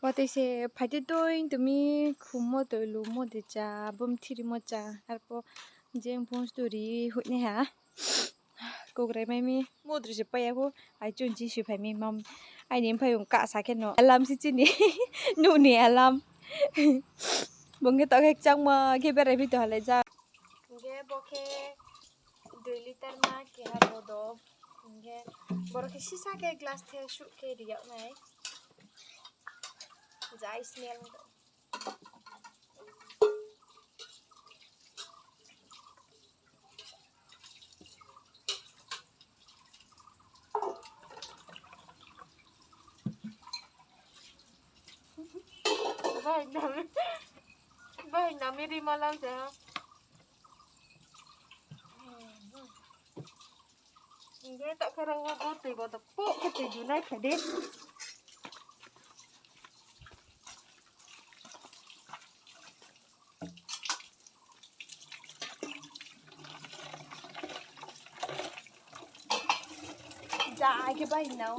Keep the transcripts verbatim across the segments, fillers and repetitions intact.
Watoi se phaitoi toi tumi khumo toi lumo de cha, bum thirimo cha, arphuh jeng phung stori hoihnaiha. Kokrai mai mi, mudri se pai ya khu, ai chung jing si phai mi mam, aini mphaiyong kasa khe no, alarm se chini, nuh ni alarm. Bung khe taoh khe kchangma khe berai phi tong halai ja. Hingkhe bo khe dui liter ma keha bodo. Hingkhe boro khe sisa khe glass the suh khe ri yag nai. Jai smell. Bahai nami, bahai nami ri malam se ha. Hingkhe taoh khe rang wo bo tui bo to poh khe tui junai khe di. Ja, ai khe bai nao.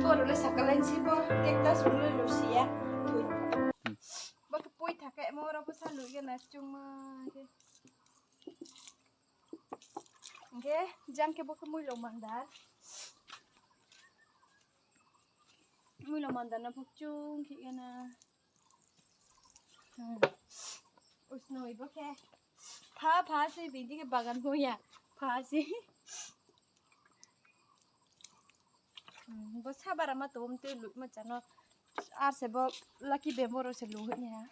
Boro le sakalain si bo, cactus rung le lusi ya. Bo khe poitha khe mo ro bo sa lu ye na chungma khe. Hingkhe jang khe bo khe muilo mandar. Muilo mandar no pho chung khe ye na. Hmm. Usnoi bo khe. Pha, pha se, bini khe bagan bo ya. Pha se. Hmm, bo sabara ma tong tei luh ma chano. Ar se bo lucky bamboo ro se luh hoih ni ha.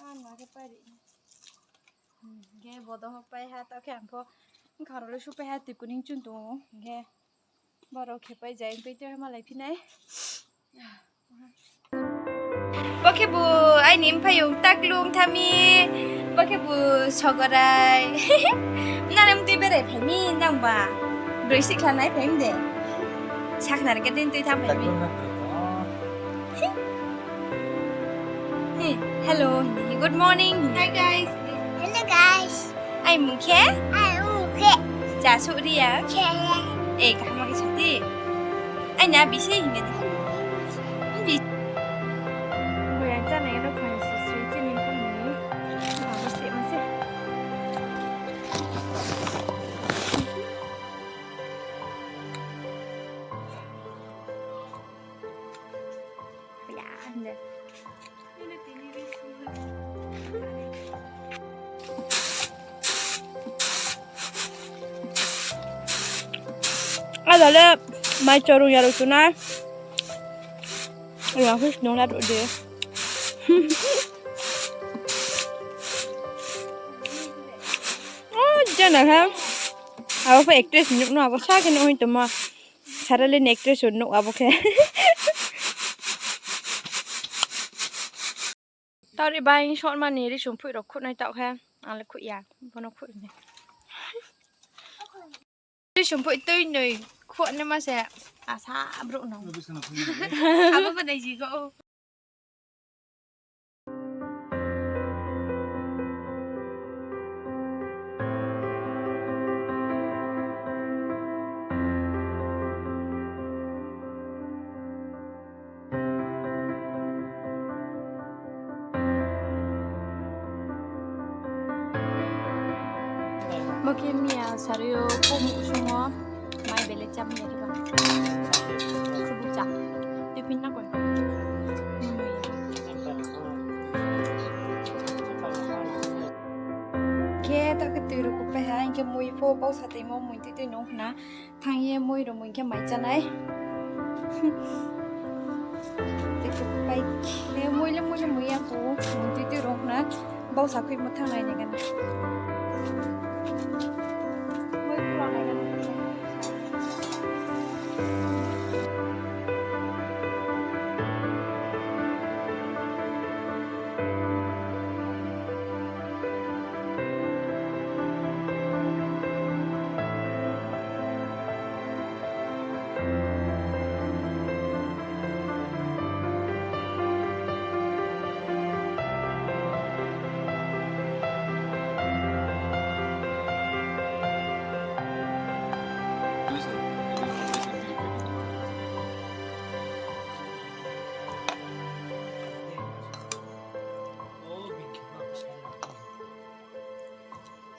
Ang ma khe pai ri. Hingkhe bodo ho pai ha, taoh khe ang pho bkha rao le supai ha, tui kuning chun tong ou. Hingkhe boro khe pai jai, pai tei malai phi nai. Bo khe bu aini mphaiyong taklung thami, bo khe bu sogorai. Nang mtui berai phai mi nang ba? Broi sihkhla nai phai mi de. Sakhnari khe din tui tham phai mi. Hi, hello, hindi hi, good morning, hindi. Hi, guys. Hello, guys. Ai mung khe? Ai mung khe. Cha suh ri ya? Cha ya. Eh, kaham khe sa di. Ai na bisi hindi de. Bi. Bo yang cha nai no phai si si chini phone ni. Abo si ma se. Ya, hindi. Ada le mai chorung ya rao tu na. Rung a phi nung la rao de. Oh, jana ha. Abo pho actress nuh no, abo sa khe nuh hing tongmo. Sara le actress o nuh abo khe. Tauri bai short mani risung phuih rao khuhnai taoh khe. Ang le khuh ya, bono khuh ni. Risung phuih tui noi khuh ni ma se asa brouh no. Abo bo nai ji kho. Khe miya sari yo komu kusung wo mai bele cham ya riba. Kubu cha. Tiffin na koi. Khe ta khe tui rao kupai ha, hing khe mui pho bausa tuimo mui tui tui nung khna. Thang ye mui rao mui khe mai chánai. Tei kupai khe mui le mui le mui ya kho, mui tui tui rung khna. Bausa khuimo thanng nai nai gana. Mui khula nai gana.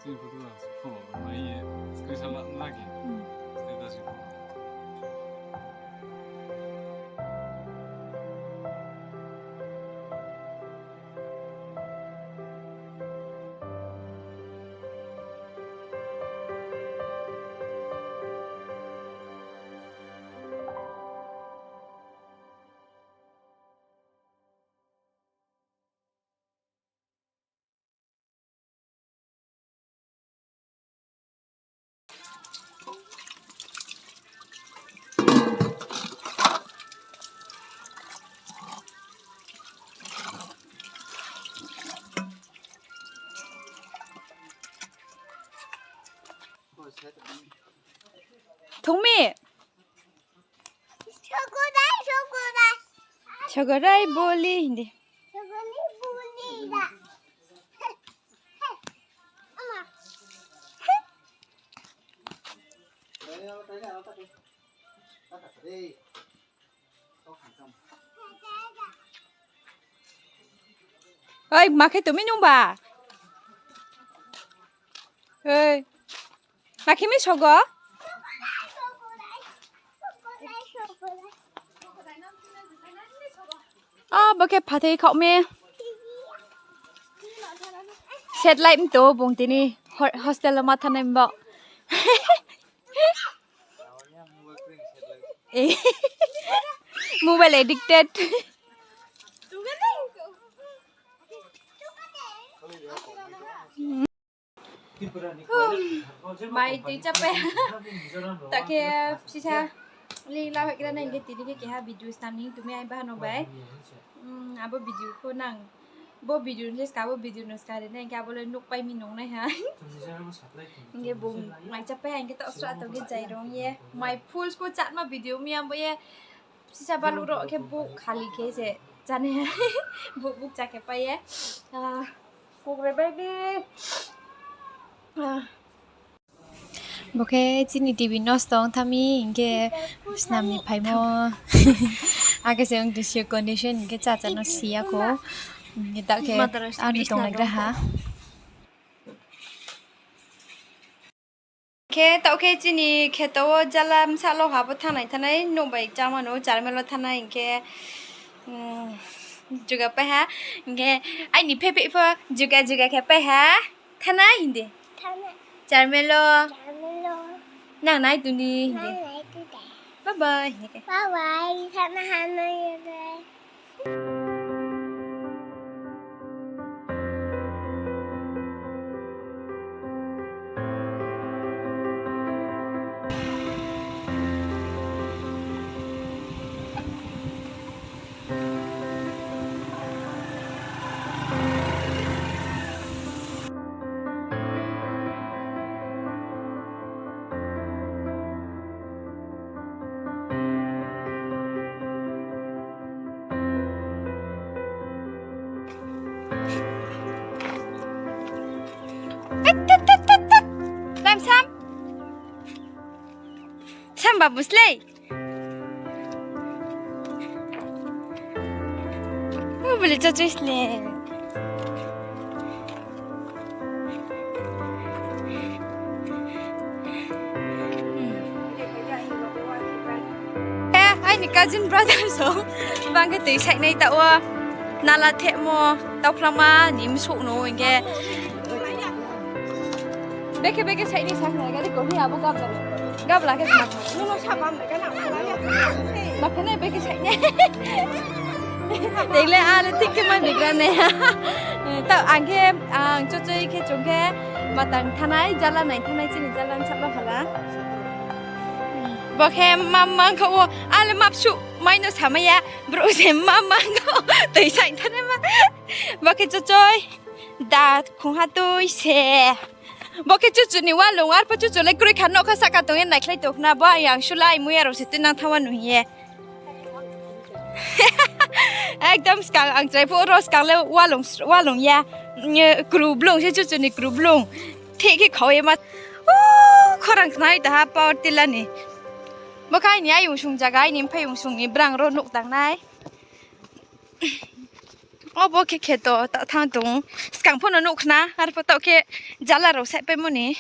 Sini photo la, phone, mai ye, screenshot la, lagi. Hmm. Status ni. Thungmi. Sogorai, sogorai. Sogorai boli hindi. Sogorai boli da. Ama. Oi, ma khe tumi nung ba? Oi. Ma khe mi sogo? O, bo khe phathai khaoh mi. Satellite mto bung tini ho-, hostel wo ma thanai bo. Mobile addicted. Mai tui chapai. Ta khe sisa li la hoih gra nai hing khe tini khe keha video snam ni tumi ai bahano bai. Hmm, abo video pho nang. Bo video ni ska, bo video ni ska ri nai hing khe abo le nuhpai mi nung nai ha. Hing khe bung mai chapai ha hing khe taoh sra tong khe jai rung ye. Mai full ko chatma video mi abo ye. Sisa balu ro khe bo khali khe se chani. Bo bo cha khe pai ye. Ah, kukre bai di. Ah. Bo khe chini T V nosto ong thami, hing khe snam ni phaimo. Akhe se ong tisi condition, hing khe cha cha no si ya kho. Hing khe ta khe ani tonglai gra ha. Khe taoh khe chini kheto wo jala bsa lo ha bo thanai thanai nouh bai chámano charmel wo thanai hing khe, um, juga pai ha. Hing khe aini phepeh pho juga juga khe pai ha. Thanai hindi. Thanai. Charmel wo. Charmel wo. Nang nai tuni hindi. Nang nai tuni. Bye bye hindi khe. Bye bye. Thanai hanai ye de. Tat, tat, tat, tat, tat. Lam sam. Sam babu slei. Oh, boleh cocok slei. Cousin brother song, bang khe tui sainai taoh wo, nala thehmo, tauphlangma ni msouh no hing khe. Bekhe bekhe sainai sa khnai gari ko hi abo gabla. Gabla khe khna. Nung no sa bam na gana. Bakhe nai bekhe sainai. Dei le ale thik khe ma bigra ne. Taoh ang khe, ang chochoi khe chung khe matang thanai, jala nai thanai chini jala ni sahka phala. Bo khe mama kha wo, ale mapsuh mai no samai ya, brouh se mama kha wo, tui saing thanai ma. Bo khe chochoi, da khongha tui se. Bo khe chuchu ni walung, arpho chuchu le kroi kha, nougkha sahka tong ye naikhlai tong khna, bo ang sulai mui ya rao se tuinang thanng wa nu hing ye. Ekdom skang ang chrai phuh ro skang le walung, walung ya. Kru blung se chuchu ni kru blung. Thik khe khau ye ma. O, khorang khnai taha power tiller ni. Bo khe aini ayong sung zaga, aini mphaiyong sung ni brang ro nouh tangnai. O, bo khe kheto ta thanng tong. Skang pho no nouh khna, arpho taoh khe jala rao saihpaimo ni.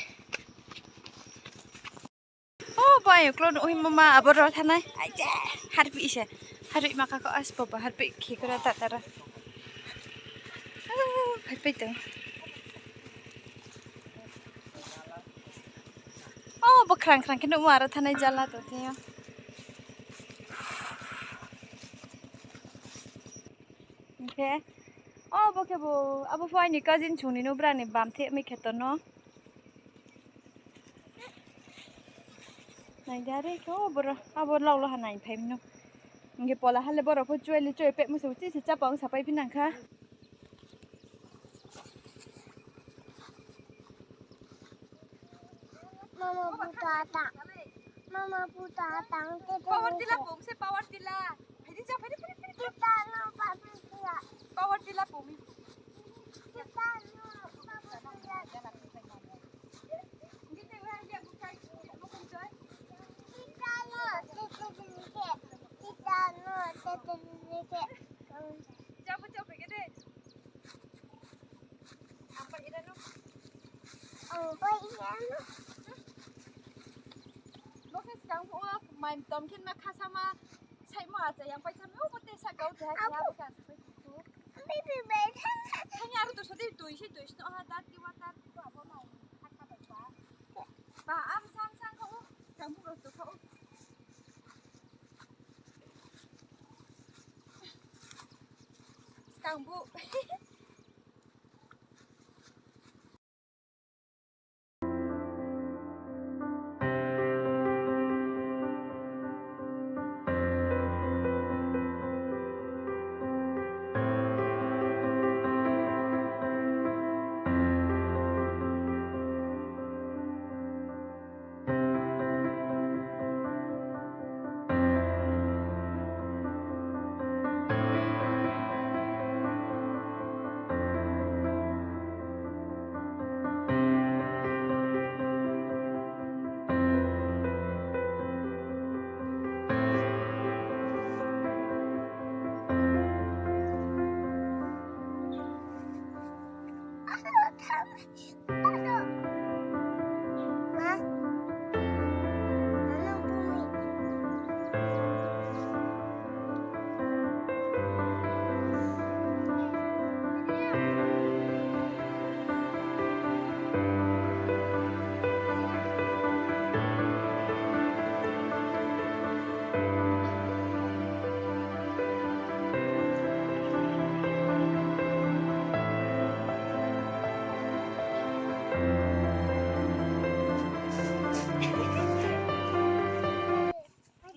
O, bo ayong klo nouh himo ma, abo ro thanai. Aije, harpih se. Harpih ma kha kho, as bo ba harpih khe kra ta tara. O, harpih tong. O, bo khrang khrang khe nouhmo aro thanai jala tong thing yo. Hing khe, o, bo khe bo, abo pho aini cousin sung ni no brang ni bam theh mai kheto no. Nai di are khe, o, boro, abo lau lo ha nai phai no. Hing khe pola ha le boro pho choi le choi pehmo se uchih se chapa ong sapai phi nang kha. Mama puta ta. Mama puta ta. Power tiller pum se, power tiller. Phai di ja, phai di, phai di, phai di. Power tiller pum. Bo khe skang phuh wo mai tom khe ma khasama saimo acha yang pai thanng ou, bo tei sahka wo keha keha bo khe acha pai thanng ou. Thang ya aro to sodi tui se tui sno ha, dirty water, bo abo mai kha kha bai ba. Ba, am sang sang kha ou, skang phuh ro to kha ou. Skang phuh.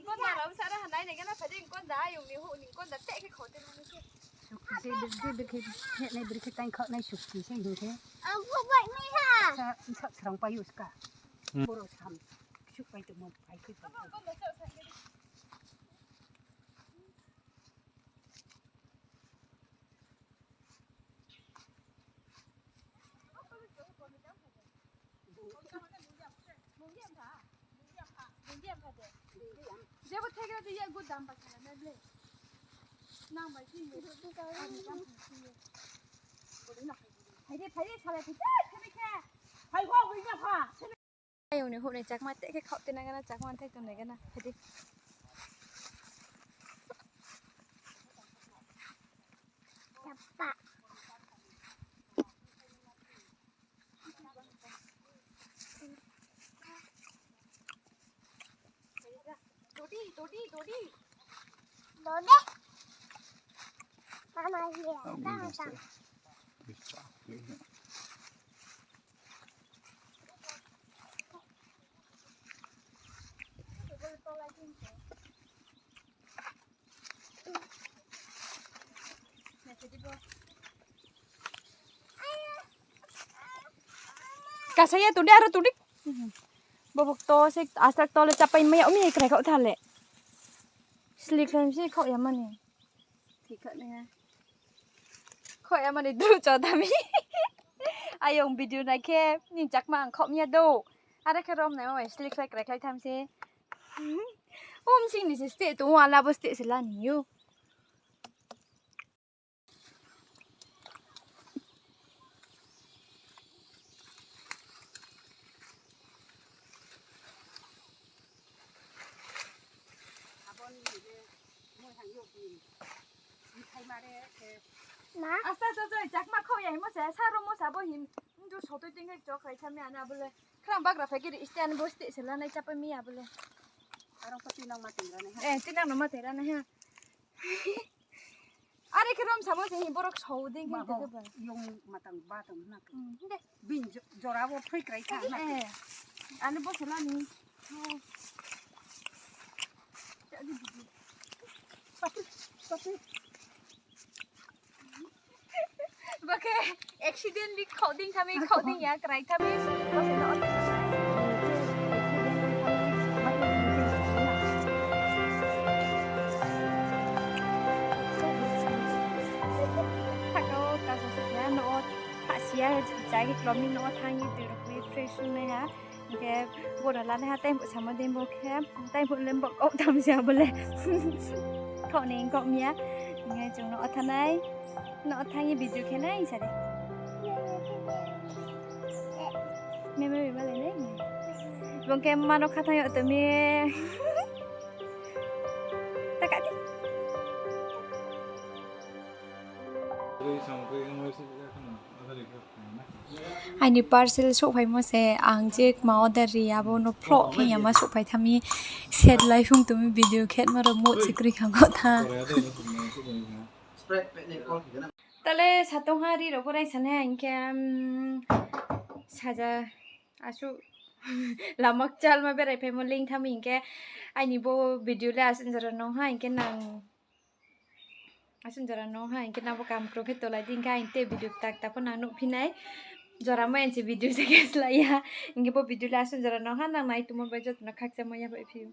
Konda rao sara hanai nai gana phai di, konda ayong ni houh ni konda teh khe khau te nang se. Sukhi se, bikhe, bikhe, heh nai bikhe tang khau nai sukhi se hing khe. Ang pho bai mai ha. Sa, sa, srang pai uska. Hmm. Boro sam, suk pai tongmo, pai khe. Jebo thekra de ya go dam ba khala na ble. Nang bai thing yo. Phai de, phai de, salai phai de, thebe khe. Phai go, bai ga pha. Ayong ni houh ni chakma teh khe khau te nai gana, chakma thai tong nai gana, phai di. Dodi, dodi. Dodi. Mama, iya. Tang, tang. Kasaya todi, aro todi. Bobok to se asak to le chapai maya umi krai khaoh tha le. Slik khlai mi se khaoh ya mani. Khaoh ya mani dru cho tha mi. Ayong video nai khe ni chakma ang khaoh mi ya do. Are khe rom nai ma bai slik khlai krai khlai tha mi se. Um sing ni se steh tong ou, ala bo steh se la ni ou. Asta to joi chakma khaoh ya himo se, sa ro mo sa bo hin. Ndu sotoi ting khe chok khlai tha mi ya na bo le. Khrang bagra phai khe ri stand bo steh se lanai chapai mi ya bo le. Aro kho tinang no ma tei ra nai ha. Are khe rom samo se hi borok sao dei khe. Yong matang ba tong na. Bini jora bo thui krai kha na. Ani bo se lani. Bo khe accidentally khaoh ding tha mi, khaoh ding ya krai tha mi. Bo se no. Thaka o kaso se khe no o thasiya, jagi klom ni no o thanng ye tui rok ni fresh ong nai ha. Hing khe boro lanai ha, time phuh samo dei bo khe, time phuh le bo kok tham se abo le. Kok ni kok mi ya. Hing khe chung no o thanai, no o thanng ye video khe nai sa de. Memory ma le nai. Bo khe ma no kha thanng yo to mi. Ta ka di. Aini parcel souhphaimo se, ang je kma order ri, abo no phroh khe yama souhphai tha mi, set lai phung tong mi video khe ma rao mo se kroi kha kho tha. Ta le satong ha ri rao bo raisa nai hing khe, saja asuh lama kchalma berai phaimo link tha mi hing khe, aini bo video le asuh jora no ha hing khe nang Asuh jora no ha, hing khe nang bo kam krung khe tolai di, hing khe aini te video kta kta pho nang nuhphi nai. Jora mo aini se video se khe slái ya. Hing khe bo video le asuh jora no ha, nang nai tongmo bai joto no khakchangmo yaphai phi ou.